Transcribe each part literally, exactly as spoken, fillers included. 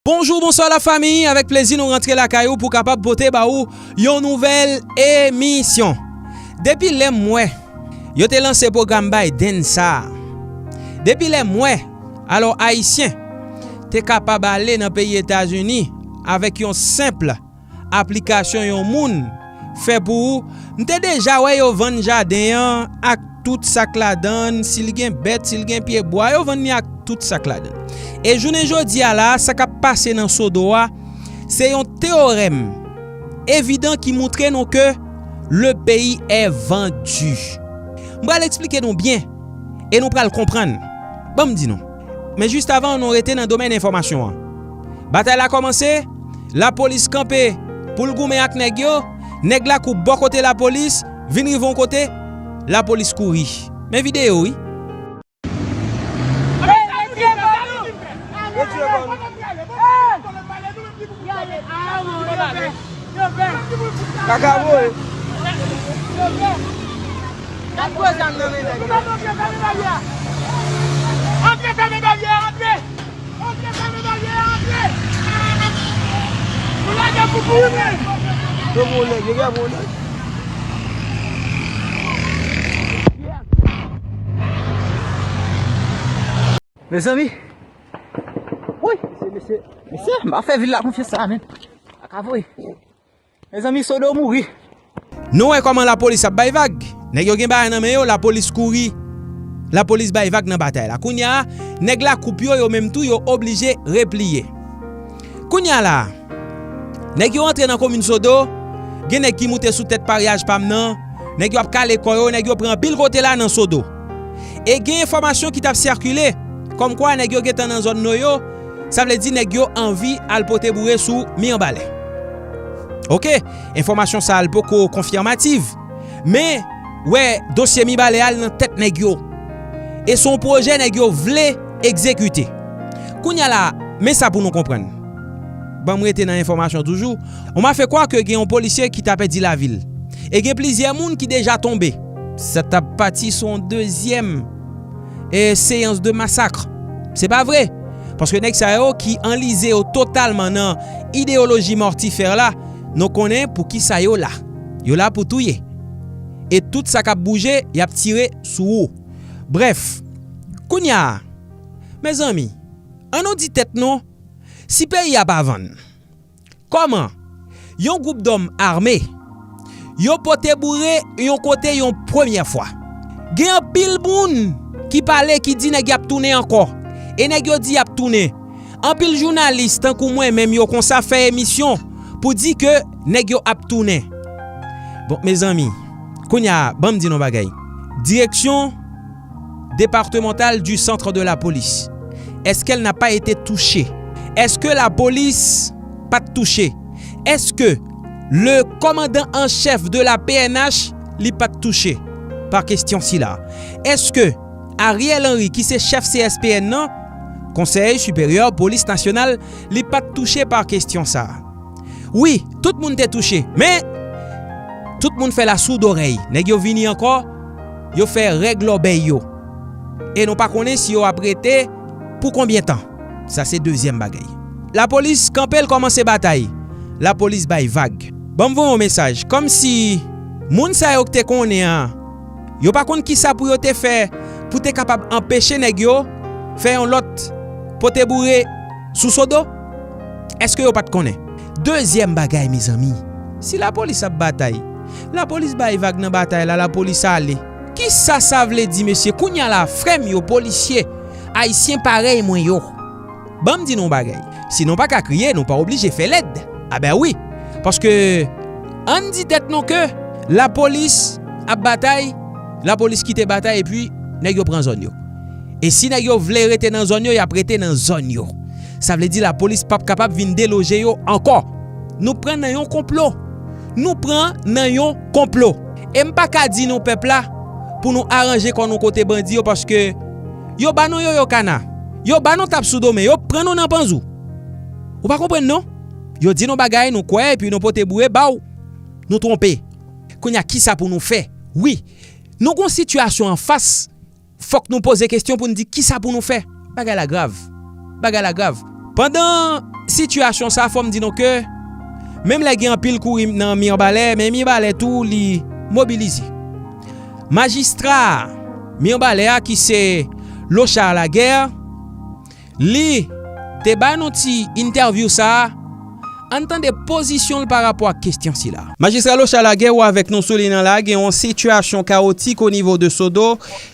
Bonjou, bonswa lafanmi, avèk plezi nou rantre lakay ou pou kapab pote ba ou yon nouvèl emisyon. Depi lè m wè yo te lanse pwogram Biden sa a, depi lè m wè alò Ayisyen te kapab ale nan peyi Etazini avèk yon senp aplikasyon yon moun fè pou ou, m te deja wè yo vann jaden an ak tout sa k ladan l, si l gen bèt, si l gen pyebwa, yo vann li ak tout sa k ladan l. E jounen jodi a la, sa k ap pase nan Sodo a, se yon teyorèm evidan ki montre nou ke le pays est vendu. M pral eksplike nou byen e nou pral konprann. Ban m di nou. Men jis avan, nou rete nan domèn enfòmasyon an. Batay la kòmanse, lapolis kanpe pou l goumen ak nèg yo, nèg la koup bò kote lapolis, vin rive yon kote, lapolis kouri. Men videyo, wi. Kaka voye. Gad gwo zam nan men nèg yo. Antre, fèmen baryè a, antre! Antre, fèmen baryè a, antre! Nou lage pou kouri, men! Yo bon nèg, yo gen bon nèg. Mezanmi. Wi, mesye, mesye. Mesye, m pa fè vil la konfyans sa, men. Kaka voye. Mezanmi, Sodo mouri. Nou wè kòman lapolis ap bay vag. Nèg yo gen bagay nan men yo, lapolis kouri. Lapolis bay vag nan batay la. Kounye a, nèg la koup yo, yo menm tou, yo oblije repliye. Kounye a la, nèg yo antre nan komin Sodo, gen nèg ki moute sou tèt paryaj pa m nan, nèg yo ap kale kò yo, nèg yo pran anpil kote la nan Sodo. E gen enfòmasyon ki t ap sikile, kòmkwa nèg yo gentan nan zòn Noyo, sa vle di nèg yo anvi al pote boure sou Mibalè. Oke, enfòmasyon sa a l poko konfirmatif, men wè dosye Mibalè a l nan tèt nèg yo. E se yon pwojè nèg yo vle egzekite. Kounye a la, men sa pou nou konprann. Ban m rete nan enfòmasyon toujou. On m'a fait croire ke gen yon polisye ki ta pèdi lavi l. E gen plizyè moun ki deja tonbe. Sa t ap pati sou yon dezyèm e seyans de masak. Se pa vre. Paske nèg sa yo ki anlize yo totalman nan ideyoloji mòtifè la, nou konnen pou ki sa yo la. Yo la pou touye. E tout sa k ap bouje, y ap tire sou ou. Brèf, kounye a, mezanmi, ann nou di tèt nou, si peyi a pa vann, kòman yon gwoup dòm ame yo pote boure yon kote yon premyè fwa? Gen anpil moun ki pale, ki di nèg y ap tounen ankò. E nèg yo di y ap tounen. Anpil jounalis tankou mwen menm yo konsa fè emisyon pou di ke nèg yo ap tounen. Bon, mezanmi, kounye a, ban m di nou bagay. Direction départementale du centre de la police, est-ce qu'elle n'a pas été touchée? Èske lapolis pa t touche? Èske le commandant en chef de la P N H li pa t touche pa kesyon sila? Èske Ariel Henry, ki se chèf C S P N nan, Konsèy Siperyè Polis Nasyonal, li pa t touche pa kesyon sa a? Wi, tout moun te touche, men tout moun fè lasoudorèy. Nèg yo vini ankò, yo fè règ lòbèy yo. E nou pa konnen si yo ap rete pou konbyen tan. Sa se dezyèm bagay. Lapolis kanpe, l kòmanse batay. Lapolis bay vag. Ban m voye yon mesaj. Kòmsi moun sa yo k te konnen an, yo pa konn kisa pou yo te fè pou te kapab anpeche nèg yo fè yon lòt pote boure sou Sodo? Èske yo pa t konnen? Dezyèm bagay, mezanmi, si lapolis ap batay, lapolis bay vag nan batay la, lapolis ale. Kisa sa vle di, mesye? Kounye a la, frè m yo, polisye ayisyen parèy mwen yo, ban m di nou yon bagay. Si nou pa ka kriye, nou pa oblije fè lèd. A ben wi. Paske, ann di tèt nou ke lapolis ap batay, lapolis kite batay, epi nèg yo pran zòn yo. E si nèg yo vle rete nan zòn yo, y ap rete nan zòn yo. Sa vle di lapolis p ap kapab vin deloje yo ankò. Nou pran nan yon konplo. Nou pran nan yon konplo. E m pa ka di nou pèp la pou nou aranje kò nou kote bandi yo, paske yo ba nou yoyo kana. Yo ba nou tap sou do, men yo pran nou nan panzou. Ou pa konprann non? Yo di nou bagay, nou kwè, epi nou pote boure ba w. Nou twonpe. Kounye a, kisa pou nou fè? Wi, nou gon sitiyasyon anfas. Fòk nou poze kesyon pou n di kisa pou nou fè. Bagay la grav. Bagay la grav. Pandan Sitiyasyon sa, fò m di nou ke menm lè gen anpil kouri nan Mibalè, men Mibalè tou li mobilize. Majistra Mibalè a ki se Lochard Laguerre, li te bay nou ti entèvyou sa a. Ann tande pozisyon l pa rapò ak kesyon sila. Majistra Lochard Laguerre, ou avèk nou sou liy nan la, gen yon sitiyasyon kawotik o nivo de Sodo,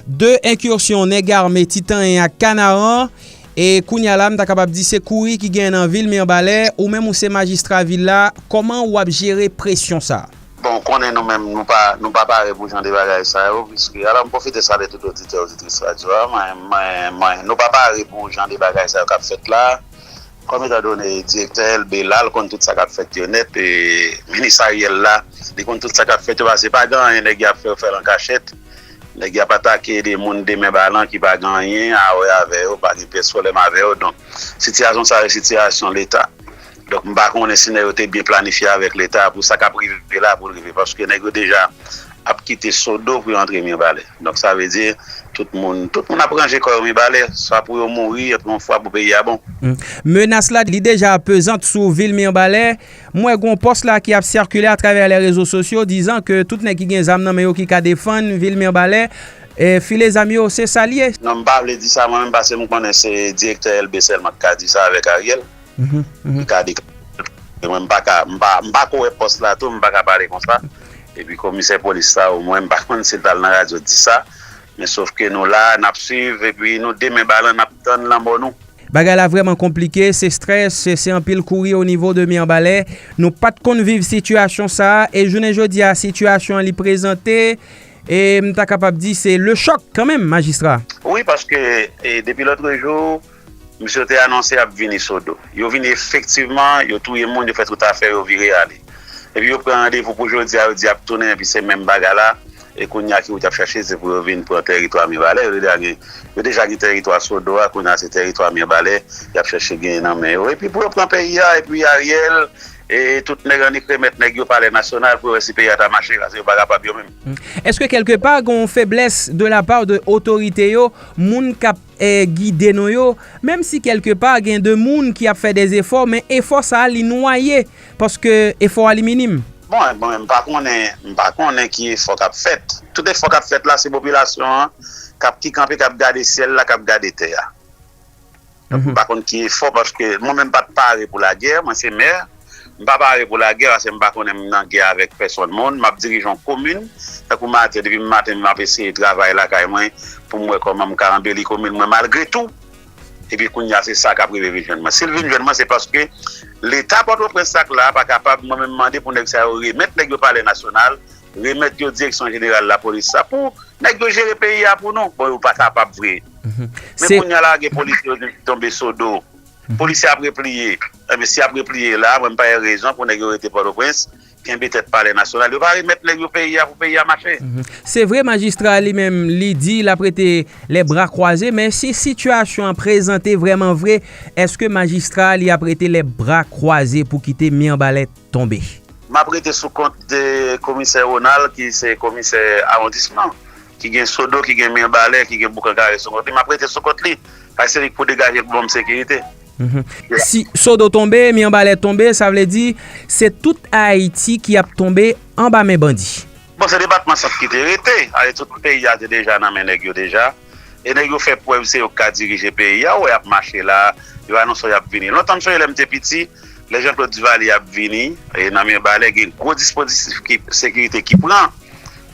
de enkisyon nèg ame Titanyen ak Kanaran, e kounye a la, m ta kapab di se kouri ki genyen nan vil Mibalè, ou menm ou se majistra vil la, kòman w ap jere presyon sa a? Bon, ou konnen nou menm, nou pa, nou pa pare pou jan de bagay sa yo, piske, alò, m pwofite salye tout oditè, oditris radyo a, mwen, mwen, mwen, nou pa pare pou jan de bagay sa yo k ap fèt la. Kòm etan done direktè L B la, l konn tout sa k ap fèt yo nèt, e minis Ariel la, li konn tout sa k ap fèt yo, paske pa gen anyen nèg y ap fè, yo fè l an kachèt. Nèg y ap atake de moun de men balan ki pa gen anyen a wè avè yo, pa gen pyès pwoblèm avè yo. Donk, sitiyasyon sa yo, sitiyasyon Leta. Donk, m pa konnen si nèg yo te byen planifye avèk Leta pou sa k ap rive la, pou l rive. Paske nèg yo deja ap kite Sodo pou yo antre Mibalè. Donk, sa vle di, tout moun, tout moun ap ranje kò yo Mibalè, swa pou yo mouri, epi yon fwa pou peyi a bon. Hmm. Menas la, li deja pezant sou vil Mibalè. M wè gon pòs la ki ap sikile atravè lè rezo sosyo, dizan ke tout nèg ki gen zam nan men yo ki ka defann vil Mibalè, e, file zam yo, se sa l ye. Non, m pa vle di sa mwen menm, paske m konnen se direktè L B sèlman ki ka di sa avèk Ariel. Mhm, mhm. Li ka deklare. Mwen, m pa ka, m pa, m pa ko wè pòs la tou, m pa ka pale konsa. Epi komisè polis sa, omwen, m pa konn si l t al nan radyo di sa. Men sof ke nou la, n ap swiv, epi nou de men balan, n ap tann lanmò nou. Bagay la vrèman konplike, se strès, se, se anpil kouri o nivo de Mibalè. Nou pa t konn viv sitiyasyon sa a, e jounen jodi a, sitiyasyon an li prezante, e m ta kapab di se le chòk kanmenm, majistra. Wi, paske, e, depi lòtrejou, Misye te anonse y ap vini Sodo. Yo vini efektivman, yo touye moun, yo fè tout afè, yo vire ale. Epi yo pran randevou pou jodi a, yo di y ap tounen, epi se menm bagay la. E kounye a ki wout y ap chache, se pou yo vin pran tèritwa Mibalè. Yo deja gen, yo deja gen tèritwa Sodo a, kounye a se tèritwa Mibalè, y ap chache genyen nan men yo. Epi pou yo pran peyi a, epi Ariel, e tout nèg annik remèt nèg yo Palè Nasyonal pou yo wè si peyi a ta mache, paske yo pa kapab yo menm. Hmm. Èske kèlkepa gen yon feblès de la part de otorite yo, moun k ap e, gide nou yo, menm si kèlkepa gen de moun ki ap fè de efò, men efò sa a li nwaye, paske efò a li minim. Bon, bon, m pa konnen, m pa konnen ki efò k ap fèt. Tout efò k ap fèt la, se popilasyon an k ap, ki kanpe, k ap gade syèl la, k ap gade tè a. Donk, m pa konn ki efò, paske mwen menm pa t pare pou lagè, mwen se mè, m pa pare pou lagè, paske m pa konnen m nan gè avèk pèsonn moun, m ap dirije yon komin, tankou maten, depi maten m ap eseye travay lakay mwen, pou m wè kòman m ka anbeli komin mwen malgre tou. Epi kounye a, se sa k ap rive vin jwenn mwen. Si l vin jwenn mwen, se paske Leta Pòtoprens la k la pa kapab, mwen menm mande pou nèg sa yo remèt nèg yo Palè Nasyonal, remèt yo Direksyon Jeneral Lapolis sa, pou nèg yo jere peyi a pou nou. Bon, yo pa kapab vre. Mhm. Men kounye a la, gen polisye yo ki tonbe Sodo. Mhm. Polisye ap repliye. Enben, si y ap repliye la, mwen m pa wè rezon pou nèg yo rete Pòtoprens, kenbe tèt Palè Nasyonal. Yo pa remèt nèg yo peyi a pou peyi a mache. Mhm. Se vre, majistra li menm, li di l ap rete lè bra kwaze, men si sitiyasyon an prezante vrèman vre, èske majistra li ap rete lè bra kwaze pou kite Mibalè tonbe? M ap rete sou kont de komisè Ronald, ki se komisè awondisman, ki gen Sodo, ki gen Mibalè, ki gen Boukankare sou kont li. M ap rete sou kont li, paske se li k pou degaje pou ban m sekirite. Mhm. Si Sodo tonbe, Mibalè tonbe, sa vle di se tout Ayiti ki ap tonbe anba men bandi. Bon, se depatman Sant ki te rete, ale tout peyi a te deja nan men nèg yo deja. E nèg yo fè prèv se yo k ka dirije peyi a, ou wè y ap mache la, yo anonse y ap vini. Lontan m sonje lè m te piti, lè Jean Claude Duvalier ap vini, e nan Mibalè gen gwo dispozitif ki, sekirite ki pran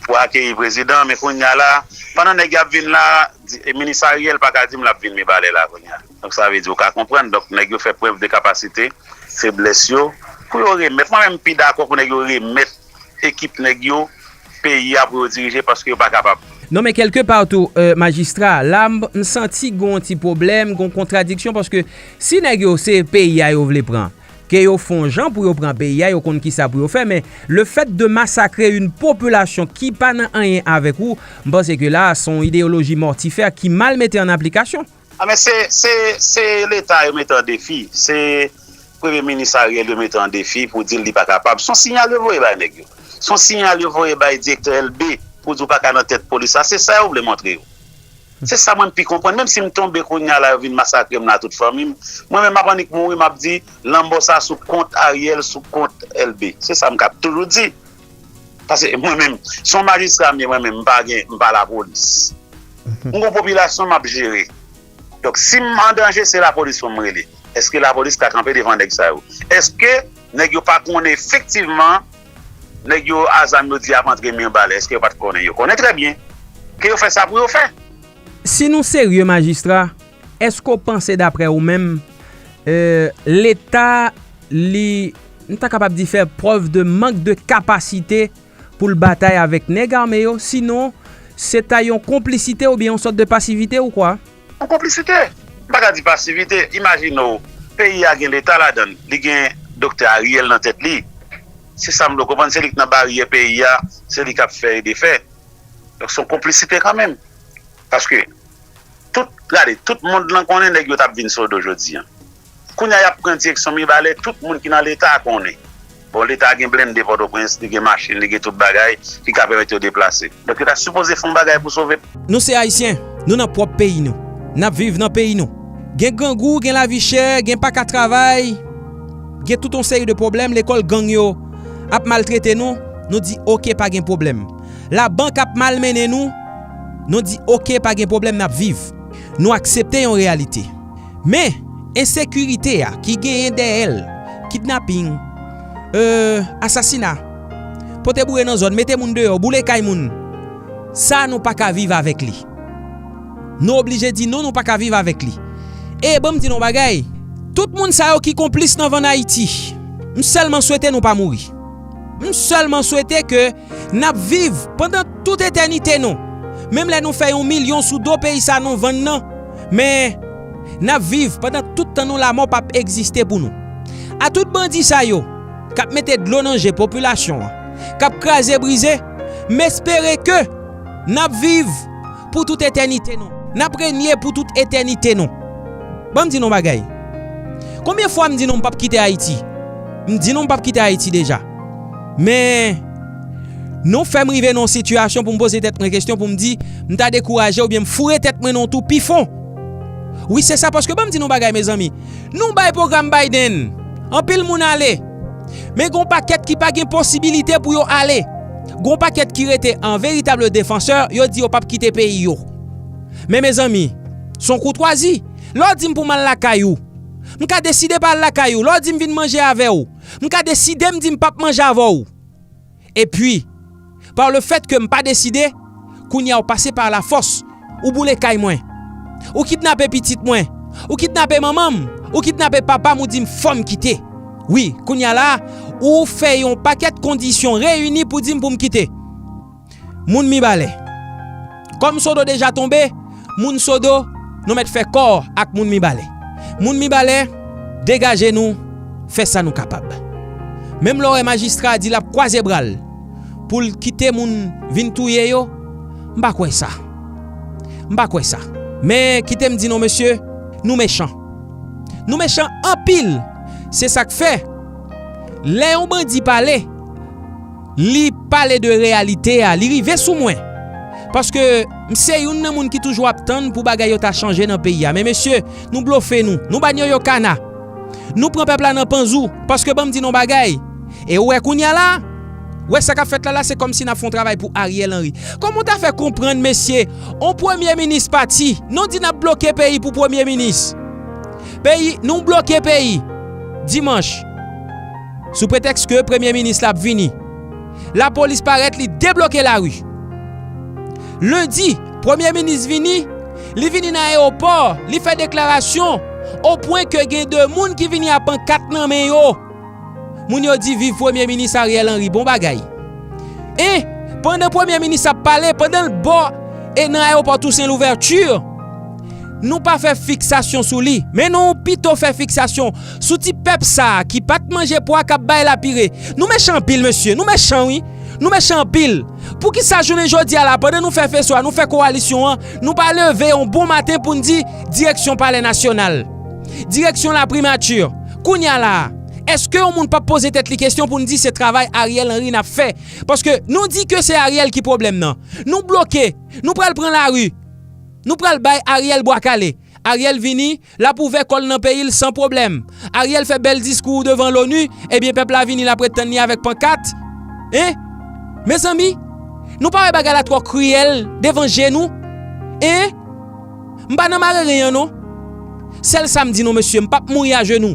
pou akeyi prezidan, men kounye a la, pandan nèg y ap vin la, di, e minis Ariel pa ka di m l ap vin Mibalè la kounye a. Donk sa vle di ou ka konprann, donk nèg yo fè prèv de kapasite, feblès yo, pou yo remèt, mwen menm m pi dakò pou nèg yo remèt ekip nèg yo peyi a pou yo dirije paske yo pa kapab. Non, men kèlkepa tou, e, majistra, la m, m santi gon ti pwoblèm, gon kontradiksyon, paske si nèg yo se peyi a yo vle pran, ke yo fè yon jan pou yo pran peyi a, yo konn kisa pou yo fè, men le fait de massacrer une population ki pa nan anyen avèk ou, m panse ke la, se yon ideyoloji mòtifè ki mal mete an aplikasyon. A, men se, se, se Leta yo mete an defi. Se Premye Minis Ariel yo mete an defi pou di l li pa kapab. Se yon siyal yo voye bay nèg yo. Se yon siyal yo voye bay direktè L B pou di w pa ka nan tèt polis la. Se sa yo vle montre yo. Se sa mwen pi konprann. Menm si m tonbe kounye a la, yo vin masakre m la, tout fanmi m, mwen menm m ap annik mouri, m ap di, lanmò sa sou kont Ariel, sou kont L B. Se sa m ka toujou di. Paske mwen menm, se yon majistra m ye, mwen menm, m pa gen, m pa lapolis. M gon popilasyon m ap jere. Donk, si m an danje, se lapolis pou m rele. Èske lapolis ka kanpe devan nèg sa yo? Èske nèg yo pa konnen efektivman, nèg yo a zam yo di ap antre Mibalè? Èske yo pa t konnen? Yo konnen trè byen. Ke yo fè sa pou yo fè. Si nou serye, majistra, èske w panse, daprè ou menm, euh, Leta, li, nou ta kapab di, fè prèv de mank de kapasite pou l batay avèk nèg ame yo, sinon se ta yon konplisite oubyen yon sòt de pasivite ou kwa? Yon konplisite. M pa ka di pasivite. Imajine w, peyi a gen Leta ladan l, li gen Doktè Ariel nan tèt li. Se sa m vle w konprann, se li k nan baryè peyi a, se li k ap fè e defè. Donk, se yon konplisite kanmenm. Paske tout, gade, tout mond lan konnen nèg yo t ap vin Sodo jodi a. Kounye a, y ap pran direksyon Mibalè, tout moun ki nan Leta konnen. Bon, Leta gen blende Pòtoprens, li gen machin, li gen tout bagay ki ka pèmèt yo deplase. Donk, yo ta sipoze fè yon bagay pou sove. Nou se Ayisyen, nou nan pwòp peyi nou. N ap viv nan peyi nou. Gen grangou, gen lavi chè, gen pa ka travay, gen tout yon seri de pwoblèm, lekòl gang yo ap maltrete nou, nou di oke, pa gen pwoblèm. Labank ap malmennen nou, nou di oke, pa gen pwoblèm, n ap viv. Nou aksepte yon reyalite. Men, ensekirite a ki genyen dèyè l, kidnaping, euh, asasina, pote boure nan zòn, mete moun deyò, boule kay moun, sa nou pa ka viv avèk li. Nou oblije di non, nou pa ka viv avèk li. E ban m di nou yon bagay, tout moun sa yo ki konplis nan vann Ayiti, m sèlman swete nou pa mouri. M sèlman swete ke n ap viv pandan tout etènite nou. Menm lè nou fè yon milyon sou do peyi sa nou vann nan, men n ap viv pandan tout tan nou, lamò p ap egziste pou nou. A tout bandi sa yo k ap mete dlo nan je popilasyon an, k ap kraze brize, m espere ke n ap viv pou tout etènite nou. N ap renye pou tout etènite nou. Ban m di nou yon bagay. Konbyen fwa m di nou m p ap kite Ayiti? M di nou m p ap kite Ayiti deja. Men, nou fè m rive nan yon sitiyasyon pou m poze tèt mwen kesyon, pou m di, m ta dekouraje oubyen m foure tèt mwen nan yon twou pi fon. Wi, se sa, paske ban m di nou yon bagay, mezanmi. Nou bay pwogram Biden. Anpil moun ale. Men gon pakèt ki pa gen posibilite pou yo ale. Gon pakèt ki rete an veritab defansè, yo di yo p ap kite peyi yo. Men mezanmi, se yon koutwazi. Lè w di m pou m al lakay ou, m ka deside pa al lakay ou. Lè w di m vin manje avè w, m ka deside m di m p ap manje avè w. Epi, pa le fèt ke m pa deside, kounye a w pase pa lafòs, ou boule kay mwen, ou kidnape pitit mwen, ou kidnape manman m, ou kidnape papa m, ou di m fò m kite. Wi, kounye a la, ou fè yon pakèt kondisyon reyini pou di m pou m kite. Moun Mibalè. Kòm Sodo deja tonbe, moun Sodo, nou mèt fè kò ak moun Mibalè. Moun Mibalè, degaje nou, fè sa nou kapab. Menm lè w wè majistra a di l ap kwaze bra l pou l kite moun vin touye yo, m pa kwè sa. M pa kwè sa. Men kite m di nou, mesye, nou mechan. Nou mechan anpil. Se sa k fè, lè yon bandi pale, li pale de reyalite a, li rive sou mwen. Paske m se youn nan moun ki toujou ap tann pou bagay yo ta chanje nan peyi a. Men mesye, nou blofe nou, nou bann yoyo kana. Nou pran pèp la nan panzou, paske ban m di nou bagay. E ou wè kounye a la, wè sa k ap fèt la la, se kòmsi n ap fè yon travay pou Ariel Henry. Kòman w ta fè konprann, mesye, yon premye minis pati, nou di n ap bloke peyi pou premye minis. Peyi, nou bloke peyi. Dimanch, sou pretèks ke premye minis la ap vini, lapolis parèt, li debloke lari. Lendi, premye minis vini, li vini nan ayewopò, li fè deklarasyon, o pwen ke gen de moun ki vini ak pankat nan men yo. Moun yo di viv premye minis Ariel Henry, bon bagay. E, pandan premye minis ap pale, pandan l bò e nan ayewopò Tousen Louvèti, nou pa fè fiksasyon sou li, men nou pito fè fiksasyon sou ti pèp sa a ki pa t manje pwa k ap bay lapire. Nou mechan anpil, mesye, nou mechan, wi. Nou mechan anpil. Poukisa jounen jodi a la, pandan nou fè feso a, nou fè kowalisyon an, nou pa leve yon bon maten pou n di direksyon Palè Nasyonal, direksyon Laprimati, kounye a la a, èske yon moun p ap poze tèt li kesyon pou n di se travay Ariel Henry n ap fè? Paske nou di ke se Ariel ki pwoblèm nan. Nou bloke, nou pral pran lari. Nou pral bay Ariel bwa kale. Ariel vini, l ap ouvè kò l nan peyi l san pwoblèm. Ariel fè bèl diskou devan l'ONU, ebyen pèp la vini, l ap ret tann li avèk pankat. Hein? Mezanmi, nou pa wè bagay la twò kriyèl devan je nou? Hein? M pa nan mare ren an non. Sèl sa m di nou, mesye, m p ap mouri ajenou.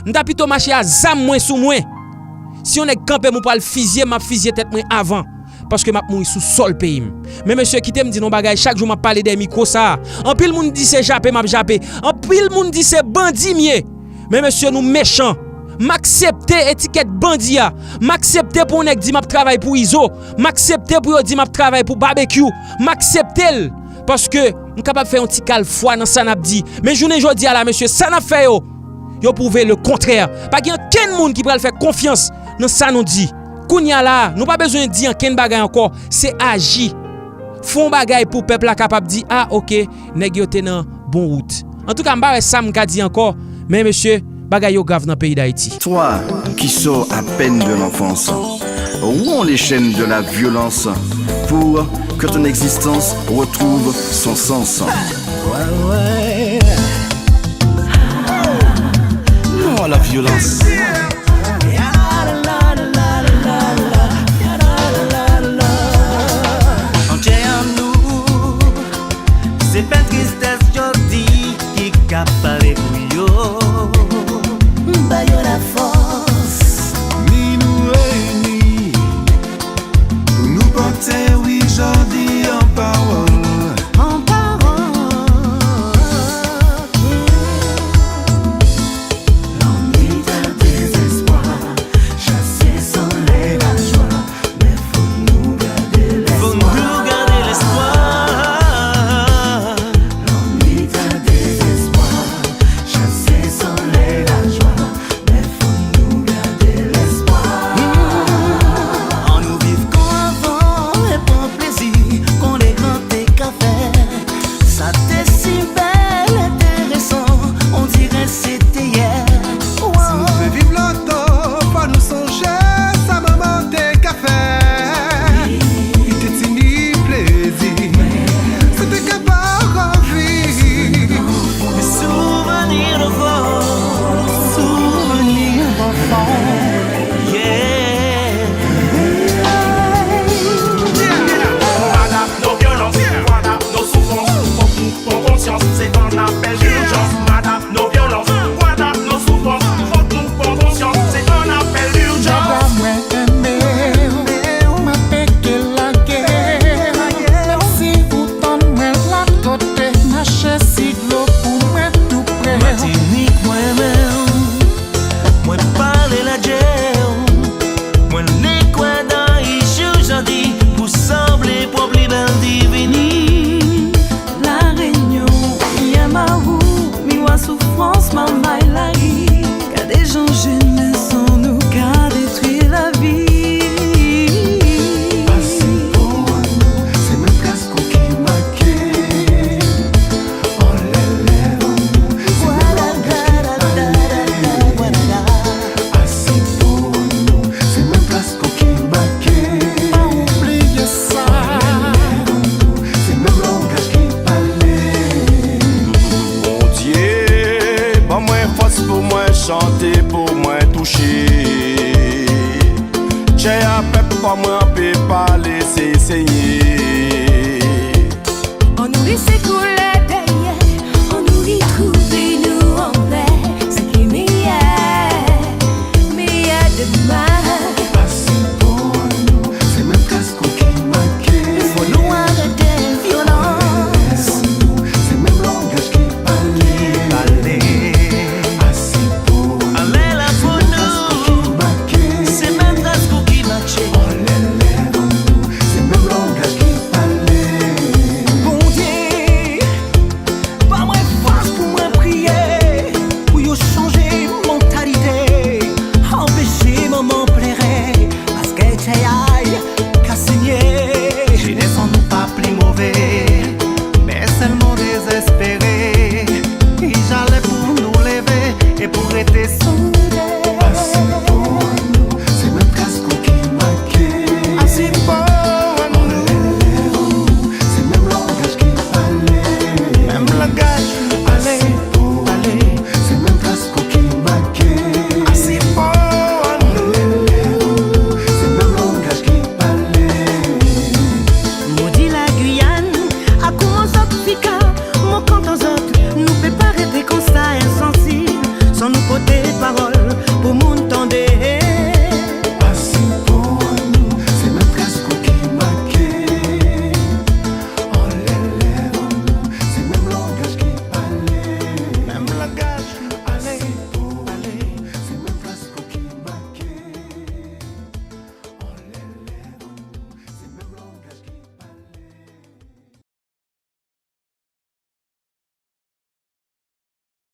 M ta pito mache a zam mwen sou mwen. Si yon nèg kanpe m, ou pral fizye m, m ap fizye tèt mwen avan. Paske m ap mouri sou sòl peyi m. Men mesye, kite m di nou bagay, chak jou m ap pale dèyè mikwo sa a. Anpil moun di se jape m ap jape. Anpil moun di se bandi m ye. Men mesye, nou mechan. M aksepte etikèt bandi a. M aksepte pou yon nèg di m ap travay pou Izo. M aksepte pou yo di m ap travay pou Babekyou. M aksepte l. Paske m kapab fè yon ti kal fwa nan sa n ap di. Men jounen jodi a la, mesye, sa n ap fè yo, yo pwouve le kontrè. Pa gen ankenn moun ki pral fè konfyans nan sa nou di. Kounye a la, nou pa bezwen di ankenn bagay ankò. Se aji. Fè yon bagay pou pèp la kapab di, a, oke, nèg yo te nan bon wout. Antouka, m pa wè sa m ka di ankò, men mesye, bagay yo grav nan peyi Dayiti. Toi qui sors à peine de l'enfance, romps les chaînes de la violence pour que ton existence retrouve son sens. Ouais, ouais. Non à la violence. Antye an nou, se pa tristès jodi ki ka pale pou yo. Ba yo lafòs. Ni nou reyini pou nou pote wi jodi an pawòl. An pawòl. Lannwit ak dezespwa, chase solèy lajwa, men fò nou gade lespwa. Fò nou gade lespwa. Lannwit ak dezespwa, chase solèy lajwa, men fò nou gade lespwa. Ann nou viv kon avan e pran plezi kon legrand te ka fè. Sa te si bèl, enteresan, on dirè se te yè. Si nou vle viv lontan, fò nou sonje sa manman te ka fè. Li te tini plezi, sa te ka ba anvi. Souvni d'anfans. Souvni d'anfans. Yeah. Voilà nos violences, voilà nos souffrances. Fòk nou pran konsyans, se an apèl ijans. Voilà nos violences, voilà nos souffrances. Fòk nou pran konsyans, se an apèl ijans. Dada mwen renmen w, m ap peke lage w. Mèsi pou tann mwen la kote, mache si dlo pou mwen tou pre w. Matinik mwen renmen w. Mwen pale ladje w. Mwen li kwè dan ijou jodi pou sanble pwòp li bèl divini. La Réunion, yè mawou, miwa soufrans, manmay lari. Gade jan jenès an nou ka detwi lavi. Pase pou nou, se menm klas kou ki make. Anlè lèv an nou, se menm langaj ki pale. Asin pou nou, se menm plas kou ki make. Pa oubliye sa. Anlè lèv an nou, se menm langaj ki pale. Bondye, ban mwen fòs pou mwen chante, pou mwen touche. Tchè a pèp pa mwen anpe pale, se Senyè. Ann nou rese koulè dèyè, ann nou retwouve nou anlè sa ki meyè, meyè demen. Pase pou nou, se menm klas kou ki make. Fò nou arete vyolans. Anlè lèv an nou, se menm langaj ki pale. Pale. Pase pou nou, anlè la pou nou, se menm klas kou ki make. Se menm klas kou ki make. Anlè lèv an nou, se menm langaj ki Kontan zòt